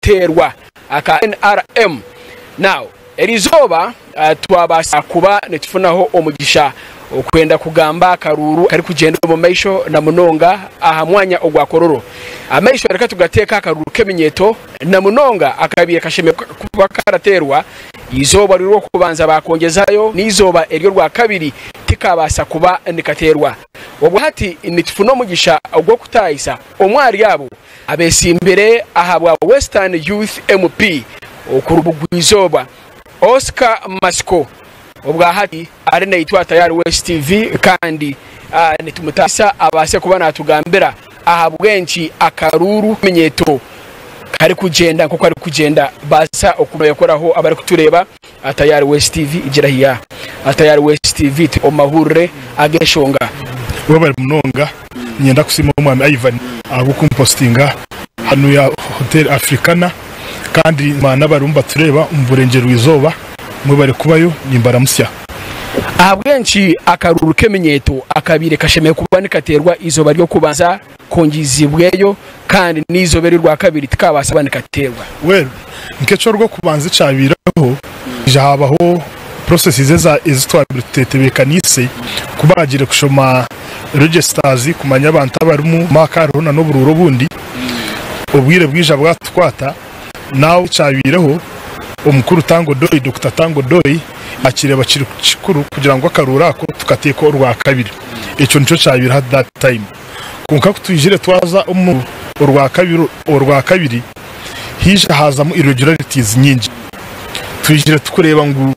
kuteerwa aka NRM. Now erizooba twabaasa kuba nitufunaho omugisha okwenda kugamba akaruuru akarikugyenda omu maisho na munonga aha mwanya ogwa Kololo. Amaisho reka tugateeke aha karuuru k'eminyeeto na munonga akabaire kashemereire kuba karateerwa eizooba ry'orwokubanza baakongyezayo n'eizooba ery'orwakabiri tikabaasa kuba nikateerwa. Obwo hati nitufuna omugisha ogw'okutaahisa omwe ahari abo abetsimbire ahabwa Western Youth MP okuruga Bugwa-izooba, Oscar Matsiko obwahati ari naitwe aha Tayari West TV kandi nitumutaahisa abaase kuba natugambira ahabw'enki akaruuru k'eminyeeto karikugyenda nk'oku karikugyenda. Baasa okubekoraho abarikutureeba aha Tayari West TV igira hiya aha Tayari West TV turi omu mahurire ag'enshonga. Webare munonga. Niinyenda kusiima Omwami Ivan ahabw'okumpositinga hanu ya Hotel Africana kandi n'abarimu nibatureeba omu burengyerwa-izooba mwebare kubayo nimbaramutsya. Ahabw'enki akaruuru k'eminyeeto akabaire kashemereire kuba nikateerwa eizooba ry'okubanza kongyeizibweyo kandi n'eizooba ery'orwakabiri tikabaasa kuba nikateerwa? Well, nk'eky'orw'okubanza ekyabaireho, haija haabaho processes ezi twabaire tuteetebeekaniise, ku baagiire kushoma registers kumanya abantu abarimu, maaka hariho na n'oburuuru obundi, obwire bwija bwatukwata. Now ekyabaireho, omukuru Tanga Odoi, Dokita Tanga Odoi, akireeba kiri kikuru kugira ngu akaruuru ako tukateeka orwakabiri. Ekyo nikyo kyabaireho at that time. Kwonka ku twijire twaza omu orwakabiri orwakabiri, haija haazamu irregularities nyingi. Twijire tukureeba ngu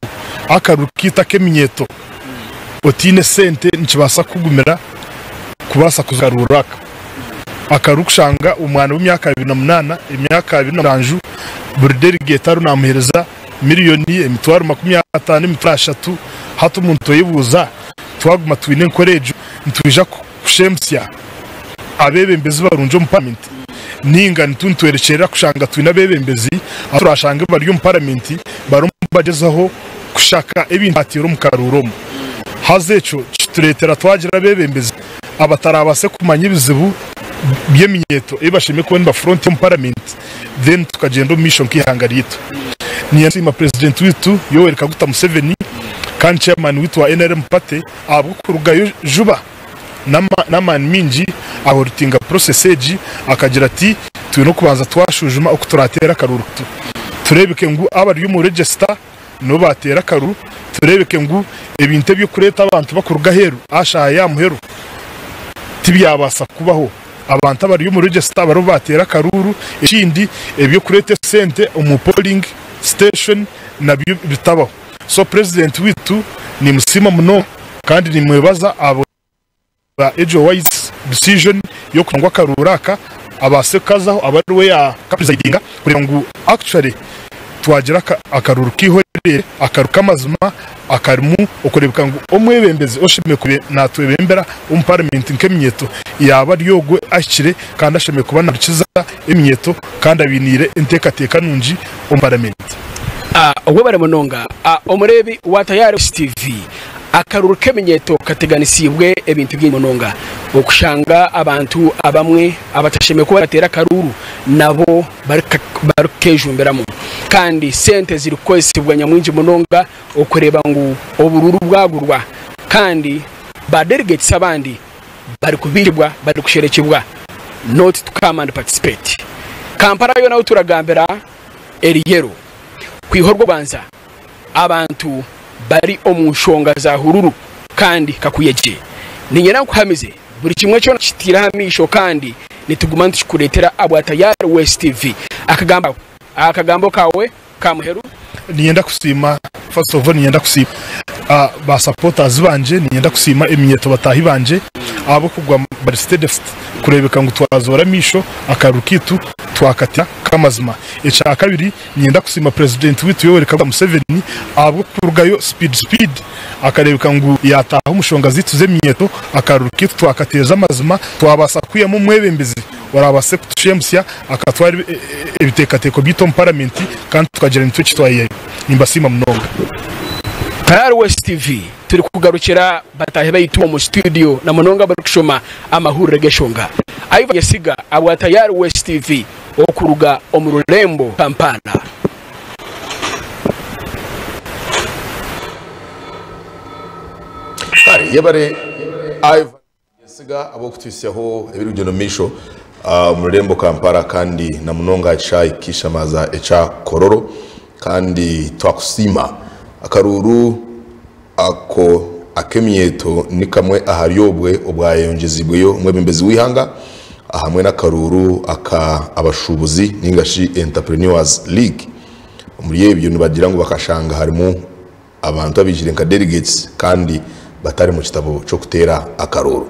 akaruru kaitu ak'eminyeeto otaine sente nikibaasa kukugumira kubaasa kuza akaruru aka. Akaruru kushanga omwana w'emyaka 28, emyaka 27, buri delegate ariyo naamuheereza miriyoni, emitwaro 50, emitwaro ashatu. Hati omuntu oyebuuza twaguma twine enkora egyo nitwija kushemusya abeebembezi barungi omu paramenti nainga nitwerekyerera kushanga twine abeebembezi abu turaashange bari omu paramenti barimu nibagyezaho kushaka ebintu baateire omu karuuru omu. Haza ekyo kitureetera twagira abeebembezi abatarabaase kumanya ebizibu by'eminyeeto ebi bashemereire kuba nibafurontinga omu paramenti then tukagyenda omu maisho nk'eihanga ryaitu. Ninsiima Purezidenti waitu Yoweri Kaguta Museveni kandi Chairman waitu wa nrm Party ahabw'okurugayo juba n'amaani maingi ahoritinga process egi akagira ati twine okubanza twashwijuma oku turateere akaruru tureebeke ngu abari omu register nibo baateera akaruru, tureebeke ngu ebintu eby'okureeta abantu bakuruga aheeru aha shaaha ya muheru tibyabaasa kubaho. Abantu abari omu register baribo baateera akaruuru. Ekindi eby'okureeta esente omu polling station nabyo bitabaho. So Purezidenti waitu nimusiima munonga kandi nimwebaza ahabwa egyo wise decision y'okugira ngu akaruuru aka abaase kukazaho abe ariwe yaakapurizayidinga kureeba ngu actually twagira akaruuru k'eihoreere, akaruuru k'amazima akarimu okureebeka ngu omwebembezi oshemereire kuba naatwebembera omu paramenti nk'eminyeeto yaaba ari ogwo ahikire kandi ashemereire kuba naahurikiza eminyeeto kandi abainiire enteekateeka nungi omu paramenti. Webare munonga omureebi wa Tayari TV. Akaruru k'eminyeeto kateganisiibwe ebintu bingi munonga. Okushanga abantu abamwe abatashemereire kuba nibateera akaruru nabo barikukejumbiramu. Kandi sente zirikukozesibwa nyamwingi munonga okureeba ngu oburuuru bwagurwa kandi ba delegates abandi barikubiihibwa barikusherekibwa not to come and participate. Kampala yoona ahu turagambira eri yellow kwiha orw'okubanza. Abantu bari omu nshonga za hururu kandi kakuyegye. Niinyenda nkuhamize buri kimwe kyona tukitiireho amaisho kandi nituguma nitukikureetera abwa Tayari West TV. Akagambo Akagambo kaawe ka muheru. Niinyenda kusiima first of all niinyenda kusiima ba supporters bangye, niinyenda kusiima eminyeeto bataahi bangye ahabw'okuguma bari steadfast kureebeka ngu twazoora amaisho akaruru kaitu twakatira k'amazima. Ekyakabiri Niinyenda kusiima Purezidenti waitu Yoweri Kaguta Museveni ahabw'okurugayo sipiidi sipiidi akareebeka ngu yaataaha omu nshonga zaitu z'eminyeeto, akaruru kaitu twakateeza amazima twabaasa kwihamu omwebembezi oraabaase kutushemusya akatwara ebiteekateeko byaitu omu Paramenti kandi tukagira nitwe eki twayihayo. Nimbasiima munonga. Tayari West TV turi kugarukira bataahi baitu omu studio na munonga abarikushoma amahurire g'eshonga. Ivan Nyesiga abwa Tayari West TV. Okuruga omu rurembo Kampala. Kare yebare Ivan Yesiga ab'okutuhitsyaho ebirikugyenda omu maisho omu rurembo Kampala kandi na munonga aha kishaayi kishamaza ekya Kololo kandi twakusiima. Akaruuru ako ak'emyeto ni kamwe ahari obwe obwayongyezibweyo omwebembezi w'eihanga ahamwe n'akaruuru aka abashuubuzi ninga shi Entrepreneurs League. Omuri ebyo nibagira ngu bakashanga harimu abantu abaijire nka delegates kandi batari mu kitabo ky'okuteera akaruuru.